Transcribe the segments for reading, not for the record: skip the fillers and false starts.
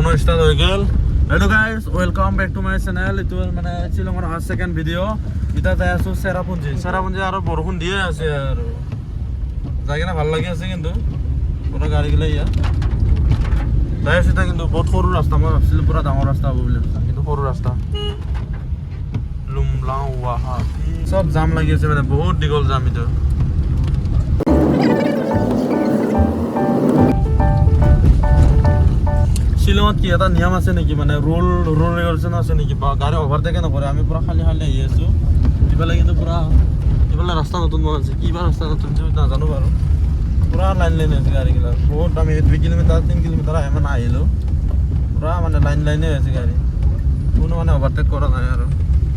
বৰষুণো ষ্টাৰ্ট হৈ গ'ল। Hello guys, welcome back to my channel. এইটো মানে শ্বিলঙৰ অহা ছেকেণ্ড ভিডিঅ'। এতিয়া যাই আছোঁ চেৰাপুঞ্জী। চেৰাপুঞ্জী আৰু বৰষুণ দিয়ে আছে আৰু যাই কিনে ভাল লাগি আছে, কিন্তু পুৰা গাড়ীগিলা ইয়াত যাই আছোঁ এতিয়া। কিন্তু বহুত সৰু ৰাস্তা, মই ভাবছিলোঁ পুৰা ডাঙৰ ৰাস্তা হ'ব বুলি ভাবিছিলোঁ, কিন্তু সৰু ৰাস্তা। লুমলাও ৱাহা চব জাম লাগি আছে, মানে বহুত দীঘল জাম এইটো। শ্বিলঙত কি এটা নিয়ম আছে নেকি, মানে ৰুল ৰেগুলেশ্যন আছে নেকি, বা গাড়ী অভাৰটেকে নকৰে? আমি পুৰা খালী খালী আহি আছোঁ। ইফালে কিন্তু পুৰা ইফালে ৰাস্তা নতুন বনাইছে, কিবা ৰাস্তা নতুন নাজানো বাৰু। পুৰা লাইন লাইন হৈছে গাড়ীগিলা বহুত। আমি 2 কিলোমিটাৰ 3 কিলোমিটাৰ আহি মানে আহিলোঁ, পুৰা মানে লাইন লাইনে হৈছে গাড়ী, কোনো মানে অভাৰটেক কৰা নাই। আৰু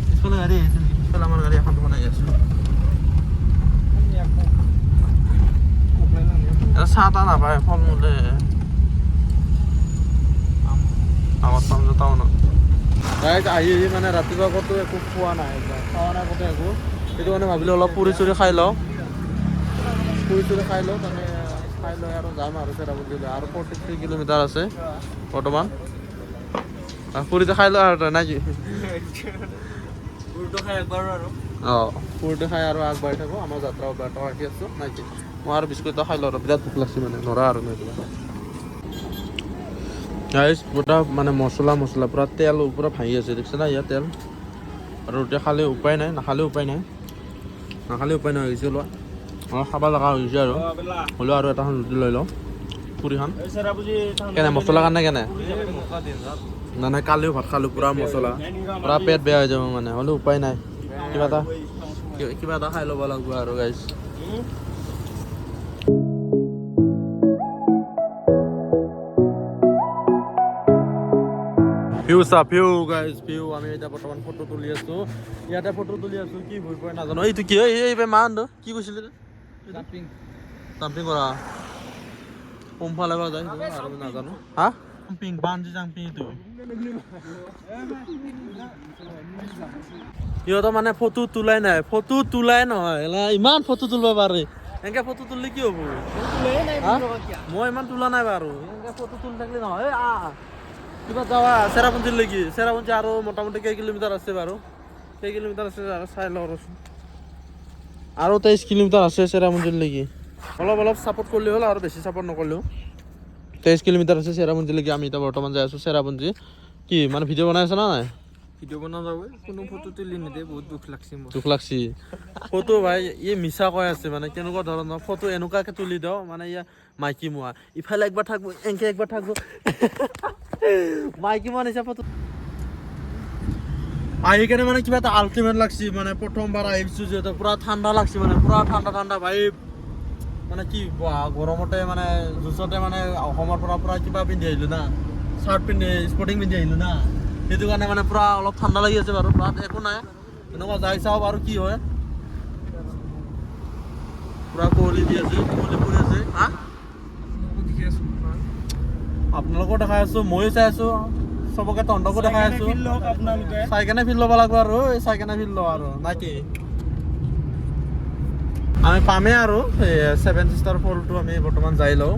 পিছফালে গাড়ী আহিছে নেকি? পিছফালে আমাৰ গাড়ী এখন দুখন আহি আছে। চাহ তাহ নাপায়, ফল মূলে আগত পাম যে টাউনত। গাইজ, আহি আহি মানে ৰাতিপুৱা ক'তো একো খোৱা নাই, খোৱা নাই ক'তো একো। সেইটো কাৰণে ভাবিলোঁ অলপ পুৰি চুৰি খাই লওঁ, পুৰি চুৰি খাই লওঁ, তাকে খাই লৈ আৰু যাম আৰু চেৰাপুঞ্জীলৈ। আৰু 43 কিলোমিটাৰ আছে বৰ্তমান। পুৰিটো খাই লওঁ আৰু তই নাই কি? পুৰিটো খাই একবাৰ আৰু অঁ, পুৰিটো খাই আৰু আগবাঢ়ি থাকোঁ, আমাৰ যাত্ৰা অব্যাহত ৰাখি আছোঁ, নাই কি? মই আৰু বিস্কুট এটা খাই লওঁ আৰু বিৰাট ভোক লাগছে, মানে নৰা আৰু নহ'লে। গাইজ, পুৰা মানে মছলা মছলা, পুৰা তেল পুৰা ভাঙি আছে, দেখিছে না ইয়াত তেল। আৰু ৰুটি খালে উপায় নাই, নাখালেও উপায় নাই, নাখালে উপায় নাই হৈ গৈছে। লোৱা অলপ খাব লগা হৈ গৈছে আৰু হ'লেও আৰু এটা ৰুটি লৈ লওঁ, পুৰিখন কেনে মছলা কাৰণে কেনে নাই নাই। কালিও ভাত খালোঁ পুৰা মছলা, পুৰা পেট বেয়া হৈ যাব মানে, হ'লেও উপায় নাই, কিবা এটা খাই ল'ব লাগিব আৰু। গাইজ, ভিউ চা, ভিউ গাইজ, ভিউ। আমি এতিয়া বৰ্তমান ফটো তুলি আছো, ইয়াতে ফটো তুলি আছো। কি ভুল পৰে নাজানো। এইটো কি? এই মান কি কৈছিলে? জাম্পিং। জাম্পিং কৰা কোনফালে বা যায় সেইটো আৰু নাজানো। হা, জাম্পিং, বানজি জাম্পিং এইটো। সিহঁতৰ মানে ফটো তোলাই নাই, ফটো তোলাই নহয়। এলা ইমান ফটো তুলিব পাৰে, এনেকে ফটো তুলিলে কি হ'ব? হা? মই ইমান তোলা নাই বাৰু। এনেকে ফটো তুলি থাকিলে নহয়। এই আ কিবা যাৱা চেৰাপুঞ্জীলৈকে। চেৰাপুঞ্জী আৰু মোটামুটি কেই কিলোমিটাৰ আছে বাৰু? কেই কিলোমিটাৰ আছে আৰু চাই লওঁ ৰচোন। আৰু 23 কিলোমিটাৰ আছে চেৰাপুঞ্জীলৈকে। অলপ অলপ ছাপৰ্ট কৰিলে হ'ল আৰু, বেছি ছাপৰ্ট নকৰিলেও। 23 কিলোমিটাৰ আছে চেৰাপুঞ্জীলৈকে। আমি এতিয়া বৰ্তমান যাই আছোঁ চেৰাপুঞ্জী। কি মানে ভিডিঅ' বনাই আছে না নাই? ভিডিঅ' বনাব যাব, কোনো ফটো তুলি নিদিয়ে, বহুত দুখ লাগছে মোৰ। দুখ লাগছি ফটো। ভাই, ই মিছা কৈ আছে। মানে কেনেকুৱা ধৰণৰ ফটো এনেকুৱাকে তুলি দিওঁ, মানে ইয়াৰ মাইকী মোৱা ইফালে একবাৰ থাকব, এনেকে একবাৰ থাকব, মাইকী মোৱা নিচিনা ফটো। আহি কেনে মানে কিবা এটা আল্টিমেট লাগছি, মানে প্ৰথমবাৰ আহিছোঁ যিহেতু পুৰা ঠাণ্ডা লাগছি, মানে পুৰা ঠাণ্ডা ঠাণ্ডা ভাই। মানে কি গৰমতে মানে জুচতে মানে অসমৰ পৰা পুৰা কিবা পিন্ধি আহিলোঁ না, চাৰ্ট পিন্ধি স্পৰ্টিং পিন্ধি আহিলোঁ না, সেইটো কাৰণে মানে পুৰা অলপ ঠাণ্ডা লাগি আছে বাৰু। তাত একো নাই, এনেকুৱা যাই চাওঁ বাৰু কি হয়। পুৰা কুঁৱলী দি আছে, কুঁৱলী পৰি আছে। হা, দেখি আছো। আপোনালোকেও দেখাই আছো, ময়ো চাই আছো, চবকে তহঁতকো দেখাই আছো। আপোনালোকে চাই কেনে ফিল ল'ব লাগিব আৰু, এই চাই কেনে ফিল ল আৰু নাকি। আমি পামেই আৰু ছেভেন চিষ্টাৰ ফলটো। আমি বৰ্তমান যাই লওঁ,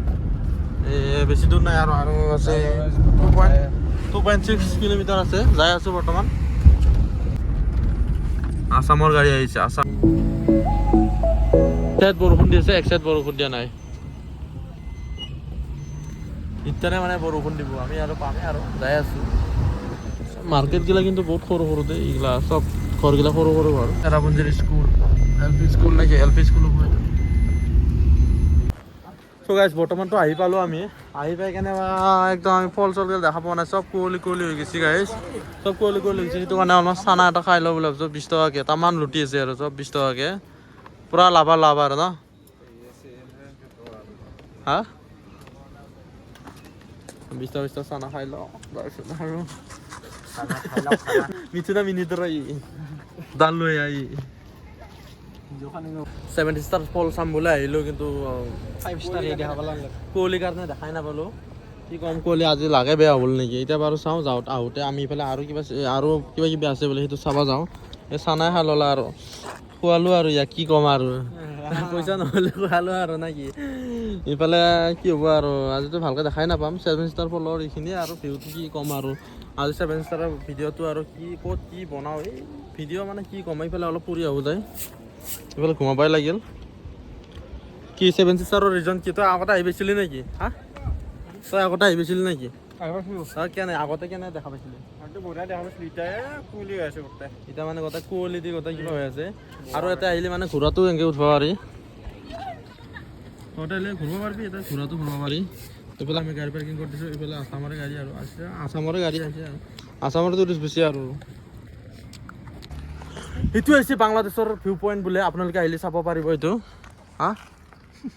এই বেছি দূৰ নাই আৰু, আৰু আছে 2.6 কিলোমিটাৰ আছে। যাই আছো বৰ্তমান। আছামৰ গাড়ী আহিছে, আছাম চাইড বৰষুণ দি আছে, এক চাইড বৰষুণ দিয়া নাই। ইত্যানে মানে বৰষুণ দিব। আমি আৰু পামেই আৰু, যাই আছো। মাৰ্কেট গিলা কিন্তু বহুত সৰু সৰু দেই, এইগিলা চব ঘৰগিলা সৰু সৰু ঘৰ। চেৰাপুঞ্জীৰ স্কুল, এল পি স্কুল নেকি? এল পি স্কুল হ'ব এইটো। চ' গাইজ, বৰ্তমানতো আহি পালোঁ আমি। আহি পাই কেনে একদম আমি ফল চল দেখা পোৱা নাই, চব কুঁৱলী কুঁৱলী হৈ গৈছে গাইজ, চব কুঁৱলী কুঁৱলী হৈ গৈছে। সেইটো কাৰণে অলপমান চানা এটা খাই লওঁ বুলি ভাবিছোঁ। 20 টকাকৈ তামান লুটি আছে আৰু চব 20 টকাকৈ, পূৰা লাভা লাভ আৰু ন। হা, 20 টকা 20 টকা চানা খাই লওঁ, তাৰপিছত আৰু মিথুনা মিনিটৰ দাল লৈ আহি ছেভেন ষ্টাৰ ফল চাম বুলি আহিলোঁ, কিন্তু ফাইভ ষ্টাৰ দেখা পালা। কুঁৱলীৰ কাৰণে দেখাই নাপালোঁ। কি ক'ম, কুঁৱলী আজি লাগে বেয়া হ'ল নেকি এতিয়া বাৰু। চাওঁ, যাওঁ আহোঁতে আমি ইফালে আৰু কিবা কিবি আছে বোলে, সেইটো চাব যাওঁ। এই চানাই খাই ল'লা আৰু খোৱালোঁ আৰু ইয়াক কি ক'ম আৰু, পইচা নহ'লে খোৱালোঁ আৰু নাকি। ইফালে কি হ'ব আৰু, আজিতো ভালকৈ দেখাই নাপাম। ছেভেন ষ্টাৰ ফলৰ এইখিনিয়ে আৰু ভিউটো কি ক'ম আৰু। আজি ছেভেন ষ্টাৰৰ ভিডিঅ'টো আৰু কি ক'ত কি বনাওঁ, এই ভিডিঅ' মানে কি ক'ম। এইফালে অলপ ফুৰি আহোঁ যায়, এইফালে ঘুমাবই লাগিল। কি ছেভেন ষ্টাৰৰ ৰিজন কি? তই আগতে আহি পাইছিলি নেকি? হা, তই আগতে আহি পাইছিলি নেকি? তই কেনে আগতে কেনে দেখা পাইছিলি? এতিয়া মানে গোটেই কুঁৱলী দি গোটেই কিবা হৈ আছে। আৰু ইয়াতে আহিলে মানে ঘোঁৰাটো এনেকৈ উঠিব পাৰি। তহঁতে আহিলে ঘূৰিব পাৰিবি, ইয়াতে ঘোঁৰাটো ঘূৰিব পাৰি। এইফালে আমি গাড়ী পাৰ্কিং কৰি দিছোঁ। এইফালে আছামৰে গাড়ী আৰু আছে, আছামৰে গাড়ী আছে আৰু আছামৰে টুৰিষ্ট বেছি। আৰু এইটো হৈছে বাংলাদেশৰ ভিউ পইণ্ট বোলে, আপোনালোকে আহিলে চাব পাৰিব এইটো। হা,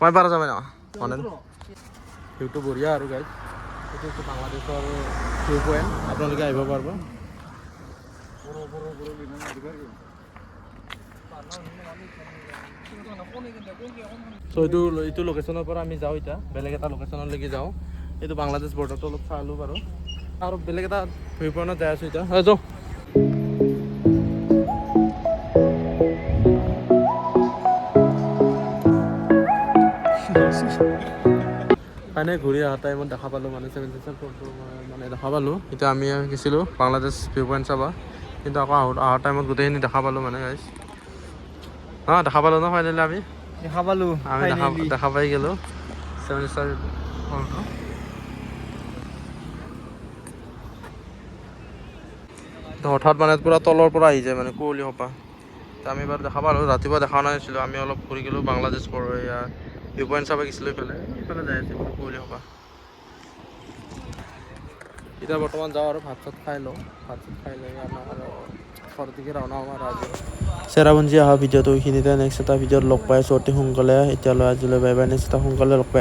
মই পাৰা যাব ন মানে ভিউটো বঢ়িয়া। আৰু গাইজ, এইটো হৈছে বাংলাদেশৰ ভিউ পইণ্ট, আপোনালোকে আহিব পাৰিব। চ' এইটো লোকেশ্যনৰ পৰা আমি যাওঁ এতিয়া বেলেগ এটা লোকেশ্যনলৈকে যাওঁ। এইটো বাংলাদেশ বৰ্ডাৰটো অলপ চালোঁ বাৰু, আৰু বেলেগ এটা ভিউ পইণ্টত যাই আছোঁ এতিয়া। হয়, যাওঁ। মানে ঘূৰি অহা টাইমত দেখা পালোঁ, মানে ছেভেন ছিষ্টাৰ ফলটো মানে দেখা পালোঁ। এতিয়া আমি গৈছিলোঁ বাংলাদেশ ভিউ পইণ্ট চাব, কিন্তু আকৌ আহোঁ অহা টাইমত গোটেইখিনি দেখা পালোঁ মানে গাইজ। অঁ, দেখা পালোঁ ন ফাইনেলি আমি? দেখা পালো। আমি দেখা পাই গ'লোঁ ছেভেন ষ্টাৰ ফলটো। হঠাৎ মানে পূৰা তলৰ পৰা আহি যায় মানে কুঁৱলী সোপা। তো আমি বাৰু দেখা পালোঁ, ৰাতিপুৱা দেখা নাছিলোঁ। আমি অলপ ফুৰি গ'লোঁ বাংলাদেশ, ভিউ পইণ্ট চাব গৈছিলোঁ। ইফালে ইফালে যাই আছে পুৰা কুঁৱলী সোপা। এতিয়া বৰ্তমান যাওঁ আৰু ভাত চাত খাই লওঁ। ভাত চাত খাই লৈ আমাৰ আৰু ঘৰৰ দিশে ৰাওনা হ'ম। আৰু আজি চেৰাপুঞ্জী অহা ভিডিঅ'টো এইখিনিতে। নেক্সট এটা ভিডিঅ'ত লগ পাই আছোঁ অতি সোনকালে। এতিয়ালৈ আজিলৈ বাই বাই। নেক্সট এটা সোনকালে লগ পাই।